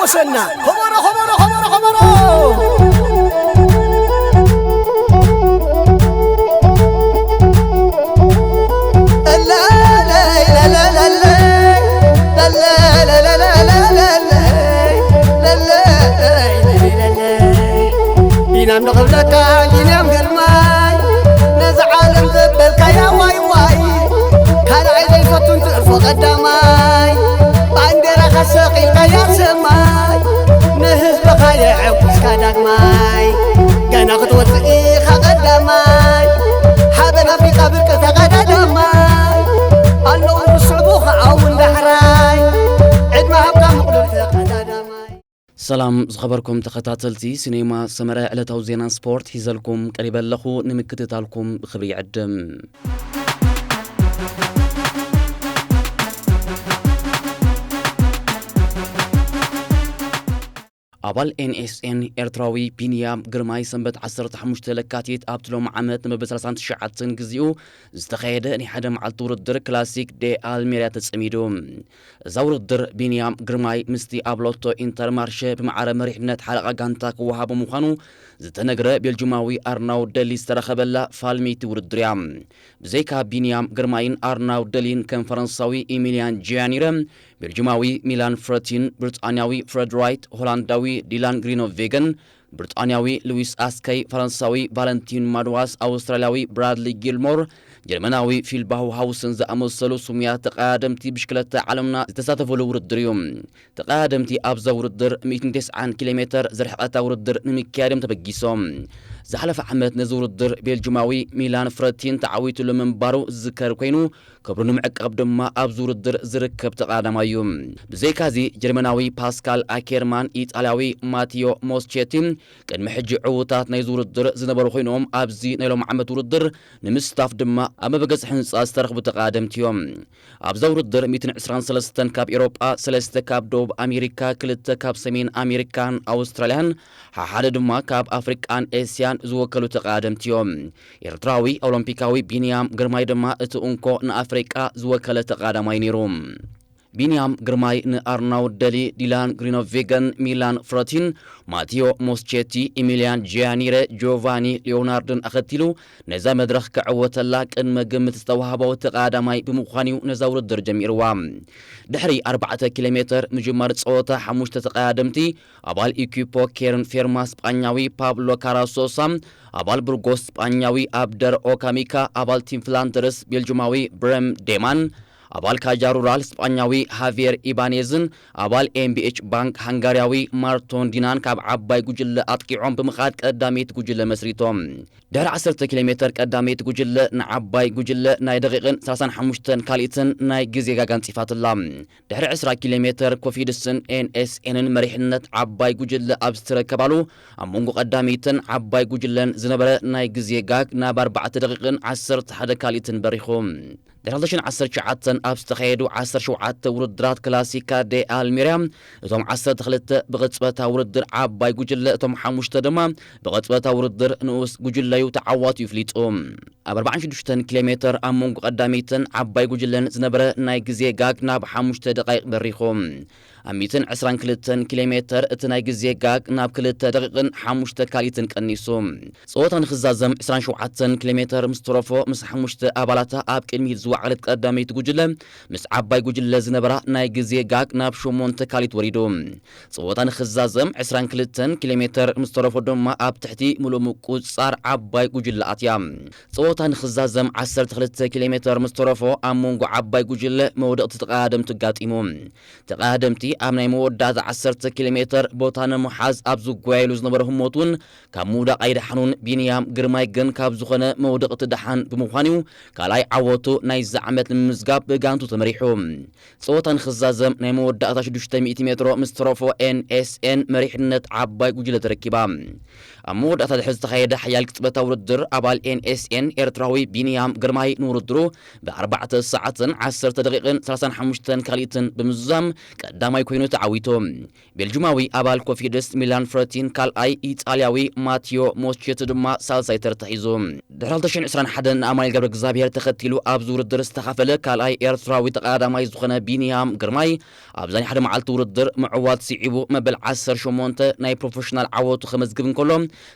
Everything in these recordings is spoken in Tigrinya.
ወሰና። ከበሮ፣ ከበሮ፣ ከበሮ፣ ከበሮ። ቢናም ንኽብለካ ቢንያም ግርማይ፣ ነዛ ዓለም ዘበልካያ ዋይ ዋይ፣ ካልኣይ ዘይፈቱን ትእርፎ ቀዳማይ፣ ባንዴራኻ ሰቒልካያ ሰማይ፣ ንህዝብኻ የዕጉስካ ዳግማይ፣ ገና ክትወፅእ ኢኻ ቀዳማይ፣ ሓበን ኣፍሪቃ ብርቂ ተቐዳዳማይ፣ ኣለዉ ዝስዕቡኻ እውን ዳሕራይ፣ ዕድመ ሃብካ ምቕሉል ተቐዳዳማይ። ሰላም ዝኸበርኩም ተኸታተልቲ ሲኔማ ሰመረ፣ ዕለታዊ ዜና ስፖርት ሒዘልኩም ቀሪበ ኣለኹ። ንምክትታልኩም ብኽብሪ ይዕድም። ኣባል ኤንኤስኤን ኤርትራዊ ቢንያም ግርማይ ሰንበት ዓሰርተ ሓሙሽተ ለካቲት ኣብቲ ሎሚ ዓመት ንመበል ሰላሳን ትሽዓተን ግዜኡ ዝተኻየደ ናይ ሓደ መዓልቲ ውድድር ክላሲክ ዴ ኣልሜርያ ተጸሚዱ። እዛ ውድድር ቢንያም ግርማይ ምስቲ ኣብ ሎቶ ኢንተርማርሸ ብማዕረ መሪሕነት ሓለቓ ጋንታ ክወሃቦ ምዃኑ ዝተነግረ ቤልጅማዊ ኣርናውድ ደሊ ዝተረኸበላ ፋልመይቲ ውድድር እያ። ብዘይካ ቢንያም ግርማይን ኣርናውድ ደሊን ከም ፈረንሳዊ ኢሚልያን ጂያኒረ፣ ቤልጅማዊ ሚላን ፍረቲን፣ ብሪጣንያዊ ፍረድ ራይት፣ ሆላንዳዊ ዲላን ግሪኖቬገን፣ ብሪጣንያዊ ሉዊስ ኣስከይ፣ ፈረንሳዊ ቫለንቲን ማድዋስ፣ ኣውስትራልያዊ ብራድሊ ጊልሞር፣ ጀርመናዊ ፊል ባሁሃውስን ዝኣመሰሉ ስሙያት ተቐዳደምቲ ብሽክለታ ዓለምና ዝተሳተፉሉ ውድድር እዩ። ተቐዳደምቲ ኣብዛ ውድድር ሚእትን ተስዓን ኪሎ ሜተር ዝርሕቐታ ውድድር ንምክያድ እዮም ተበጊሶም። ዝሓለፈ ዓመት ነዚ ውድድር ቤልጅማዊ ሚላን ፍረቲን ተዓዊቱሉ ምንባሩ ዝዝከር ኮይኑ፣ ክብሩ ንምዕቃብ ድማ ኣብዚ ውድድር ዝርከብ ተቐዳዳማይ እዩ። ብዘይካዚ፣ ጀርመናዊ ፓስካል ኣኬርማን ኢጣልያዊ ማቲዮ ሞስቼቲ ቅድሚ ሕጂ ዕዉታት ናይዚ ውድድር ዝነበሩ ኮይኖም፣ ኣብዚ ናይ ሎም ዓመት ውድድር ንምስታፍ ድማ ኣብ መበገሲ ህንጻ ዝተረኽቡ ተቐዳደምቲ እዮም። ኣብዛ ውድድር ሚእትን ዕስራን ሰለስተን ካብ ኤውሮጳ፣ ሰለስተ ካብ ደቡብ ኣሜሪካ፣ ክልተ ካብ ሰሜን ኣሜሪካን ኣውስትራልያን፣ ሓሓደ ድማ ካብ ኣፍሪቃን ኤስያን ዝወከሉ ተቐዳደምቲ እዮም። ኤርትራዊ ኦሎምፒካዊ ቢንያም ግርማይ ድማ እቲ እንኮ ንኣፍሪቃ ዝወከለ ተቐዳዳማይ ነይሩ። ቢንያም ግርማይ ንኣርናውድ ደሊ፣ ዲላን ግሪኖቬገን፣ ሚላን ፍረቲን፣ ማቲዮ ሞስቼቲ፣ ኢሚልያን ጂያኒረ፣ ጆቫኒ ሊዮናርድን ኣኸቲሉ ነዛ መድረኽ ክዕወተላ ቅድመ ግምት ዝተዋህቦ ተቐዳዳማይ ብምዃኑ እዩ ነዛ ውድድር ጀሚርዋ። ድሕሪ ኣርባዕተ ኪሎ ሜተር ምጅማር ጸወታ፣ ሓሙሽተ ተቐዳደምቲ፣ ኣባል ኢኩፖ ኬርን ፌርማ ስጳኛዊ ፓብሎ ካራሶሳ፣ ኣባል ብርጎስ ስጳኛዊ ኣብደር ኦካሚካ፣ ኣባል ቲም ፍላንደርስ ቤልጁማዊ ብረም ዴማን፣ ኣባል ካጃ ሩራል ስጳኛዊ ሃቪየር ኢባኔዝን ኣባል ኤምቢኤች ባንክ ሃንጋርያዊ ማርቶን ዲናን ካብ ዓባይ ጉጅለ ኣጥቂዖም ብምኻድ ቀዳመይቲ ጉጅለ መስሪቶም። ድሕሪ ዓሰርተ ኪሎ ሜተር ቀዳመይቲ ጉጅለ ንዓባይ ጉጅለ ናይ ደቂቕን ሰላሳን ሓሙሽተን ካልኢትን ናይ ግዜ ጋግ ኣንጺፋትላ። ድሕሪ ዕስራ ኪሎ ሜተር ኮፊድስን ኤንኤስኤንን መሪሕነት ዓባይ ጉጅለ ኣብ ዝተረከባሉ፣ ኣብ መንጎ ቀዳመይትን ዓባይ ጉጅለን ዝነበረ ናይ ግዜ ጋግ ናብ ኣርባዕተ ደቂቕን ዓሰርተ ሓደ ካልኢትን በሪኹ። ድሕሪ ክልተ ሽሕን ዓሰርተ ትሽዓተን ኣብ ዝተኻየዱ ዓሰርተ ሸውዓተ ውድድራት ክላሲካ ዴ ኣልሜርያ፣ እቶም ዓሰርተ ክልተ ብቕጽበታ ውድድር ዓባይ ጉጅለ፣ እቶም ሓሙሽተ ድማ ብቕጽበታ ውድድር ንኡስ ጉጅለዩ ተዓዋቱ ይፍሊጡ። ኣብ ኣርባዓን ሽዱሽተን ኪሎ ሜተር ኣብ መንጎ ቀዳመይትን ዓባይ ጉጅለን ዝነበረ ናይ ግዜ ጋግ ናብ ሓሙሽተ ደቃይቕ በሪኹ። ኣብ ሚእትን ዕስራን ክልተን ኪሎ ሜተር እቲ ናይ ግዜ ጋግ ናብ ክልተ ደቂቕን ሓሙሽተ ካልኢትን ቀኒሱ። ጸወታ ንኽዛዘም ዕስራን ሸውዓተን ኪሎ ሜተር ምስ ተረፎ፣ ምስ ሓሙሽተ ኣባላታ ኣብ ቅድሚት ዝወዓለት ቀዳመይቲ ጉጅለ፣ ምስ ዓባይ ጉጅለ ዝነበራ ናይ ግዜ ጋግ ናብ ሸሞንተ ካልኢት ወሪዱ። ጸወታ ንኽዛዘም ዕስራን ክልተን ኪሎ ሜተር ምስ ተረፎ ድማ ኣብ ትሕቲ ምሉእ ምቁጽጻር ዓባይ ጉጅለ ኣትያ። ጸወታ ንኽዛዘም ዓሰርተ ክልተ ኪሎ ሜተር ምስ ተረፎ፣ ኣብ መንጎ ዓባይ ጉጅለ መውደቕቲ ተቐዳደምቲ ኣጋጢሙ። ተቐዳደምቲ ኣብ ናይ መወዳእታ ዓሰርተ ኪሎ ሜተር ቦታ ንምሓዝ ኣብ ዝጓየሉ ዝነበረ ህሞት እውን ካብ ምውዳቕ ኣይደሓኑን። ቢንያም ግርማይ ግን ካብ ዝኾነ መውደቕቲ ደሓን ብምዃኑ እዩ ካልኣይ ዓወቱ ናይዚ ዓመት ንምምዝጋብ ብጋንቱ ተመሪሑ። ጸወታ ንኽዛዘም ናይ መወዳእታ ሽዱሽተ ሚእቲ ሜትሮ ምስ ተረፎ፣ ኤንኤስኤን መሪሕነት ዓባይ ጉጅለ ተረኪባ። ኣብ መወዳእታ ድሕሪ ዝተኻየደ ሓያል ቅጽበታዊ ውድድር፣ ኣባል ኤንኤስኤን ኤርትራዊ ቢንያም ግርማይ ንውድድሩ ብኣርባዕተ ሰዓትን ዓሰርተ ደቂቕን ሰላሳን ሓሙሽተን ካልኢትን ብምዝዛም ቀዳማይ ኮይኑ ተዓዊቱ። ቤልጁማዊ ኣባል ኮፊድስ ሚላን ፍረቲን ካልኣይ፣ ኢጣልያዊ ማቲዮ ሞስቼቲ ድማ ሳልሳይ ተርታ ሒዙ። ድሕሪ ክልተ ሽሕን ዕስራን ሓደን ንኣማኑኤል ገብረ እግዚኣብሔር ተኸቲሉ ኣብዚ ውድድር ዝተኻፈለ ካልኣይ ኤርትራዊ ተቐዳዳማይ ዝኾነ ቢንያም ግርማይ፣ ኣብዛ ናይ ሓደ መዓልቲ ውድድር ምዕዋት ስዒቡ መበል ዓሰርተ ሸሞንተ ናይ ፕሮፌሽናል ዓወቱ ከመዝግብ እንከሎ፣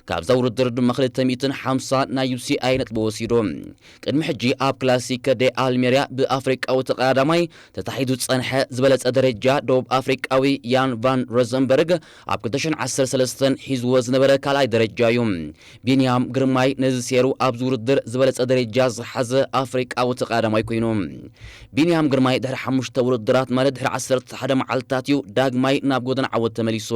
ካብዛ ውድድር ድማ ክልተ ሚእትን ሓምሳን ናይ ዩ ሲ ኣይ ነጥቢ ወሲዱ። ቅድሚ ሕጂ ኣብ ክላሲከ ደ ኣልሜርያ ብኣፍሪቃዊ ተቐዳዳማይ ተታሒዙ ዝጸንሐ ዝበለጸ ደረጃ ደቡብ ኣፍሪቃዊ ያን ቫን ሮዘንበርግ ኣብ ክልተ ሽሕን ዓሰርተ ሰለስተን ሒዝዎ ዝነበረ ካልኣይ ደረጃ እዩ። ቢንያም ግርማይ ነዚ ሴሩ ኣብዚ ውድድር ዝበለጸ ደረጃ ዝሓዘ ኣፍሪቃዊ ተቐዳዳማይ ኮይኑ። ቢንያም ግርማይ ድሕሪ ሓሙሽተ ውድድራት ማለት ድሕሪ ዓሰርተ ሓደ መዓልትታት እዩ ዳግማይ ናብ ጎደና ዓወት ተመሊሱ።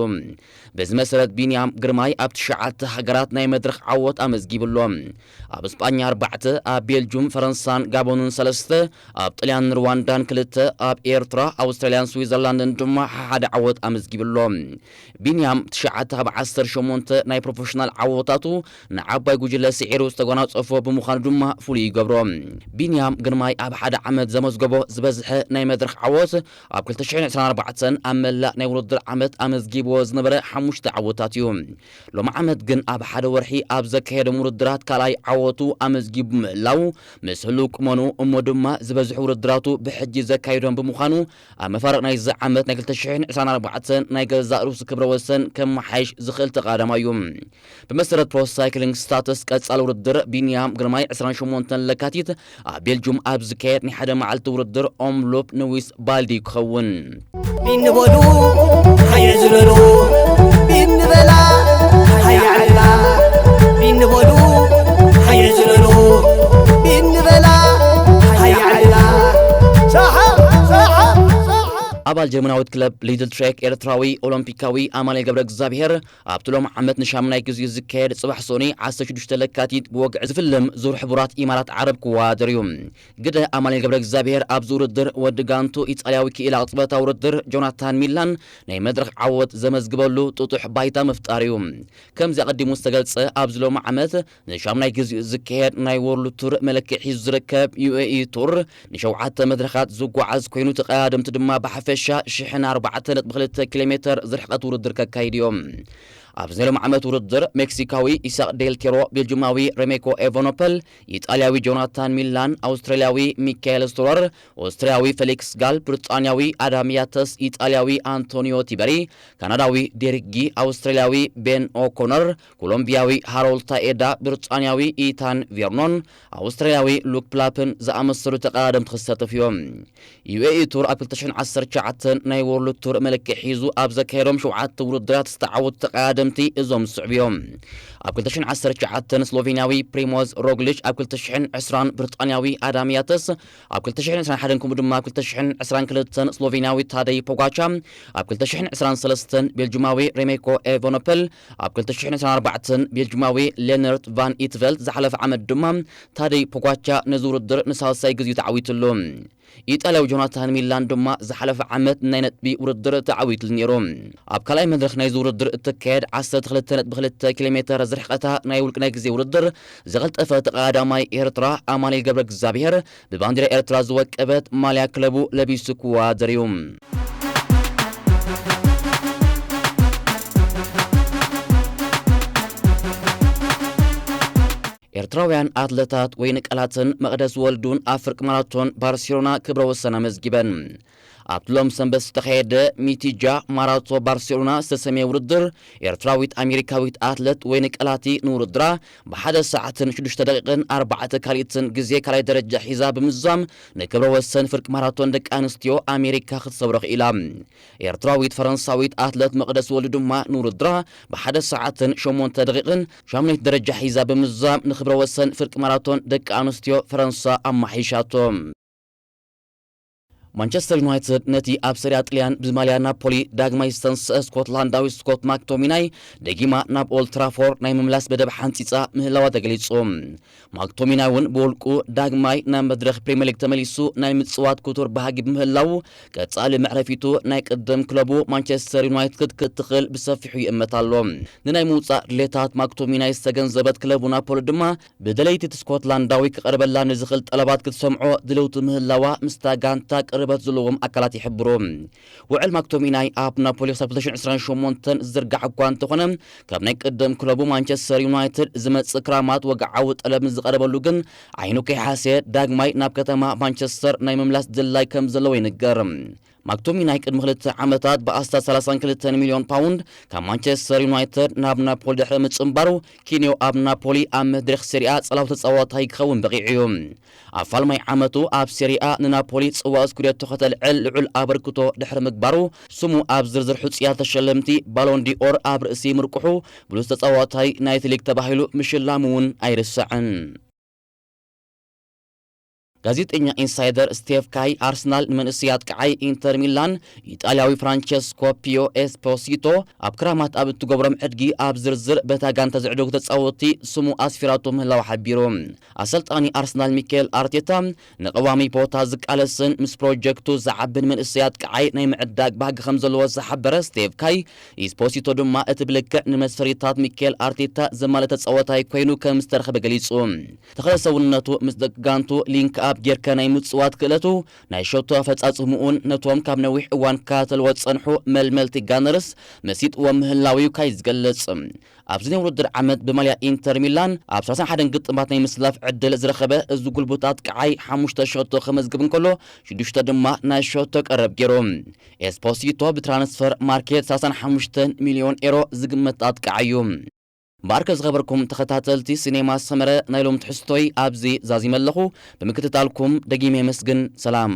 በዚ መሰረት ቢንያም ግርማይ ኣብ ትሽዓተ ሃገራት ናይ መድረኽ ዓወት ኣመዝጊቡ ኣሎ። ኣብ እስጳኛ ኣርባዕተ፣ ኣብ ቤልጁም፣ ፈረንሳን ጋቦንን ሰለስተ፣ ኣብ ጥልያንን ሩዋንዳን ክልተ፣ ኣብ ኤርትራ፣ ኣውስትራልያን ስዊዘርላንድን ድማ ሓደ ዓወት ኣመዝጊቡ ኣሎ። ቢንያም ትሽዓተ ካብ ዓሰርተ ሸሞንተ ናይ ፕሮፌሽናል ዓወታቱ ንዓባይ ጉጅለ ስዒሩ ዝተጓናጸፎ ብምዃኑ ድማ ፍሉይ ይገብሮ። ቢንያም ግርማይ ኣብ ሓደ ዓመት ዘመዝገቦ ዝበዝሐ ናይ መድረኽ ዓወት ኣብ ክልተ ሽሕን ዕስራን ኣርባዕተን ኣብ መላእ ናይ ውድድር ዓመት ኣመዝጊብዎ ዝነበረ ሓሙሽተ ዓወታት እዩ። ሎሚ ዓመት ግን ኣብ ሓደ ወርሒ ኣብ ዘካየዶም ውድድራት ካልኣይ ዓወቱ ኣመዝጊቡ ምህላው፣ ምስ ህሉው ቁመኑ እሞ ድማ ዝበዝሑ ውድድራቱ ብሕጂ ዘካየዶም ብምዃኑ፣ ኣብ መፋርቕ ናይዚ ዓመት ናይ ክልተ ሽሕን ዕስራን ኣርባዕተን ናይ ገዛእ ርእሱ ክብረ ወሰን ከመሓይሽ ዝኽእል ተቐዳዳማይ እዩ። ብመሰረት ፕሮ ሳይክሊንግ ስታተስ ቀጻሊ ውድድር ቢንያም ግርማይ ዕስራን ሸሞንተን ለካቲት ኣብ ቤልጁም ኣብ ዝካየድ ናይ ሓደ መዓልቲ ውድድር ኦምሎፕ ንዊስ ባልዲ ክኸውን። ቢን በሉ ሃየ ዝበሉ፣ ቢን በላ ሃየ ዓላ፣ ቢን በሉ ሃየ ዝበሉ፣ ቢን በላ ሃየ ዓላ። ሰሓ፣ ሰሓ፣ ሰሓ። ኣባል ጀርመናዊት ክለብ ሊድል ትሬክ ኤርትራዊ ኦሎምፒካዊ ኣማኑኤል ገብረ እግዚኣብሔር ኣብቲ ሎም ዓመት ንሻምናይ ግዜኡ ዝካየድ ጽባሕ ሶኒ ዓሰርተ ሽዱሽተ ለካቲት ብወግዒ ዝፍልም ዙር ሕቡራት ኢማራት ዓረብ ክወዳደር እዩ። ግደ ኣማኑኤል ገብረ እግዚኣብሔር ኣብዚ ውድድር ወዲ ጋንቱ ኢጣልያዊ ክኢላ ቅጽበታዊ ውድድር ጆናታን ሚላን ናይ መድረኽ ዓወት ዘመዝግበሉ ጥጡሕ ባይታ ምፍጣር እዩ። ከምዚ ኣቐዲሙ ዝተገልጸ ኣብዚ ሎም ዓመት ንሻምናይ ግዜኡ ዝካየድ ናይ ወርልድ ቱር መለክዒ ሒዙ ዝርከብ ዩ ኤ ኢ ቱር ንሸውዓተ መድረኻት ዝጓዓዝ ኮይኑ ተቐዳደምቲ ድማ ብሓፈሻ ሽሕን ኣርባዕተን ነጥቢ ክልተ ኪሎ ሜተር ዝርሕቐት ውድድር ከካይድ እዮም። ኣብዚ ናይ ሎም ዓመት ውድድር ሜክሲካዊ ኢሳቅ ዴል ቴሮ፣ ቤልጁማዊ ሬሜኮ ኤቨኖፐል፣ ኢጣልያዊ ጆናታን ሚላን፣ ኣውስትራልያዊ ሚካኤል ስቶረር፣ ኦስትሪያዊ ፌሊክስ ጋል፣ ብሪጣንያዊ ኣዳም ያተስ፣ ኢጣልያዊ ኣንቶኒዮ ቲበሪ፣ ካናዳዊ ዴሪክ ጊ፣ ኣውስትራልያዊ ቤን ኦኮነር፣ ኮሎምቢያዊ ሃሮልድ ታኤዳ፣ ብሪጣንያዊ ኢታን ቬርኖን፣ ኣውስትራልያዊ ሉክ ፕላፕን ዝኣመሰሉ ተቐዳደምቲ ክሳተፉ እዮም። ዩ ኤ ኢ ቱር ኣብ ክልተ ሽሕን ዓሰርተ ትሽዓተን ናይ ወርልድ ቱር መለክዒ ሒዙ ኣብ ዘካየዶም ሸውዓተ ውድድራት ዝተዓወቱ ተቐዳደምቲ እዞም ዝስዕቡ እዮም። ኣብ ክልተ ሽሕን ዓሰርተ ትሽዓተን ስሎቬንያዊ ፕሪሞዝ ሮግሊች፣ ኣብ ክልተ ሽሕን ዕስራን ብሪጣንያዊ ኣዳም ያተስ፣ ኣብ ክልተ ሽሕን ዕስራን ሓደን ከምኡ ድማ ኣብ ክልተ ሽሕን ዕስራን ክልተን ስሎቬንያዊ ታደይ ፖጋቻ፣ ኣብ ክልተ ሽሕን ዕስራን ሰለስተን ቤልጁማዊ ሬሜኮ ኤቨኖፐል፣ ኣብ ክልተ ሽሕን ዕስራን ኣርባዕተን ቤልጁማዊ ሌነርት ቫን ኢትቨልት፣ ዝሓለፈ ዓመት ድማ ታደይ ፖጋቻ ነዚ ውድድር ንሳልሳይ ግዜኡ ተዓዊትሉ። ኢጣልያዊ ጆናታን ሚላን ድማ ዝሓለፈ ዓመት ናይ ነጥቢ ውድድር ተዓዊትሉ ነይሩ። ኣብ ካልኣይ መድረኽ ናይዚ ውድድር እትካየድ ዓሰርተ ክልተ ነጥቢ ክልተ ኪሎ ሜተር ዝርሕቐታ ናይ ውልቂ ናይ ግዜ ውድድር ዝቐልጠፈ ተቐዳዳማይ ኤርትራ ኣማኑኤል ገብረ እግዚኣብሔር ብባንዲራ ኤርትራ ዝወቀበት ማልያ ክለቡ ለቢሱ ክወዳደር እዩ። ኤርትራውያን ኣትለታት ወይኒ ቃላትን መቕደስ ወልዱን ኣብ ፍርቂ ማራቶን ባርሴሎና ክብረ ወሰን ኣመዝጊበን። ኣብቲ ሎም ሰንበት ዝተኻየደ ሚቲጃ ማራቶ ባርሴሎና ዝተሰምየ ውድድር፣ ኤርትራዊት ኣሜሪካዊት ኣትለት ወይኒ ቃላቲ ንውድድራ ብሓደ ሰዓትን ሽዱሽተ ደቂቕን ኣርባዕተ ካልኢትን ግዜ ካልኣይ ደረጃ ሒዛ ብምዝዛም፣ ንክብረ ወሰን ፍርቂ ማራቶን ደቂ ኣንስትዮ ኣሜሪካ ክትሰብሮ ክኢላ። ኤርትራዊት ፈረንሳዊት ኣትለት መቕደስ ወልዱ ድማ ንውድድራ ብሓደ ሰዓትን ሸሞንተ ደቂቕን ሻምናይት ደረጃ ሒዛ ብምዝዛም ንክብረ ወሰን ፍርቂ ማራቶን ደቂ ኣንስትዮ ፈረንሳ ኣማሒሻቶ። ማንቸስተር ዩናይትድ ነቲ ኣብ ሰሪያ ጥልያን ብማልያ ናፖሊ ዳግማይ ዝተንስአ ስኮትላንዳዊ ስኮት ማክቶሚናይ ደጊማ ናብ ኦልድ ትራፎርድ ናይ ምምላስ መደብ ሓንጺጻ ምህላዋ ተገሊጹ። ማክቶሚናይ እውን ብውልቁ ዳግማይ ናብ መድረኽ ፕሪምየር ሊግ ተመሊሱ ናይ ምጽዋት ክቱር ባህጊ ብምህላዉ፣ ቀጻሊ መዕረፊቱ ናይ ቅድም ክለቡ ማንቸስተር ዩናይትድ ክትክእል ብሰፊሑ ይእመት ኣሎ። ንናይ ምውጻእ ድሌታት ማክቶሚናይ ዝተገንዘበት ክለቡ ናፖሊ ድማ፣ ብደለይቲ እቲ ስኮትላንዳዊ ክቐርበላ ንዝኽእል ጠለባት ክትሰምዖ ድልውቲ ምህላዋ ምስታ ጋንታ ቅርብ ቅርበት ዘለዎም ኣካላት ይሕብሩ። ውዕል ማክቶሚናይ ኣብ ናፖሊ ክሳብ ክልተ ሽሕን ዕስራን ሸሞንተን ዝዝርጋሕ እኳ እንተኾነ፣ ካብ ናይ ቅድም ክለቡ ማንቸስተር ዩናይትድ ዝመጽእ ክራማት ወግዓዊ ጠለብ ምስ ዝቐረበሉ ግን ዓይኑ ከይሓሰየ ዳግማይ ናብ ከተማ ማንቸስተር ናይ ምምላስ ድላይ ከም ዘለዎ ይንገር። ማክቶሚናይ ቅድሚ ክልተ ዓመታት ብኣስታት ሰላሳን ክልተን ሚልዮን ፓውንድ ካብ ማንቸስተር ዩናይትድ ናብ ናፖሊ ድሕሪ ምጽንባሩ፣ ኪንዮ ኣብ ናፖሊ ኣብ መድረኽ ሴሪኣ ጸላዊ ተጻዋታይ ክኸውን በቒዑ እዩ። ኣብ ፋልማይ ዓመቱ ኣብ ሴሪኣ ንናፖሊ ጽዋእ ስኩዴቶ ከተልዕል ልዑል ኣበርክቶ ድሕሪ ምግባሩ፣ ስሙ ኣብ ዝርዝር ሕጹያት ተሸለምቲ ባሎን ዲኦር ኣብ ርእሲ ምርቁሑ፣ ብሉጽ ተጻዋታይ ናይቲ ሊግ ተባሂሉ ምሽላሙ እውን ኣይርሳዕን። ጋዜጠኛ ኢንሳይደር ስቴቭ ካይ፣ ኣርሰናል ንመንእሰይ ኣጥቃዓይ ኢንተር ሚላን ኢጣልያዊ ፍራንቸስኮ ፒዮ ኤስፖሲቶ ኣብ ክራማት ኣብ እትገብሮም ዕድጊ ኣብ ዝርዝር በታ ጋንታ ዘዕደጉ ተጻወትቲ ስሙ ኣስፊራቶ ምህላው ሓቢሩ። ኣሰልጣኒ ኣርሰናል ሚካኤል ኣርቴታ ንቐዋሚ ቦታ ዝቃለስን ምስ ፕሮጀክቱ ዝዓብን መንእሰይ ኣጥቃዓይ ናይ ምዕዳግ ባህጊ ከም ዘለዎ ዝሓበረ ስቴቭ ካይ፣ ኢስፖሲቶ ድማ እቲ ብልክዕ ንመስፈሪታት ሚካኤል ኣርቴታ ዘማልእ ተጻዋታይ ኮይኑ ከም ዝተረኸበ ገሊጹ። ተኽለ ሰውነቱ ምስ ደቂ ጋንቱ ሊንክ ኣፕ ጌርከ ናይ ምጽዋት ክእለቱ፣ ናይ ሸቶ ኣፈጻጽምኡን ነቶም ካብ ነዊሕ እዋን ክከታተልዎ ዝጸንሑ መልመልቲ ጋነርስ መሲጥዎም ምህላው እዩ ካይ ዝገልጽ። ኣብዚ ናይ ውድድር ዓመት ብማልያ ኢንተር ሚላን ኣብ ሰላሳን ሓደን ግጥማት ናይ ምስላፍ ዕድል ዝረኸበ እዚ ጉልቡት ኣጥቃዓይ ሓሙሽተ ሸቶ ከመዝግብ እንከሎ፣ ሽዱሽተ ድማ ናይ ሸቶ ቀረብ ገይሩ። ኤስፖሲቶ ብትራንስፈር ማርኬት ሰላሳን ሓሙሽተን ሚልዮን ኤሮ ዝግመት ኣጥቃዓይ እዩ። እምበኣርከ ዝኸበርኩም ተኸታተልቲ ሲኔማ ሰመረ፣ ናይ ሎም ትሕዝቶይ ኣብዚ ዛዚመ ኣለኹ። ብምክትታልኩም ደጊመ የመስግን። ሰላም።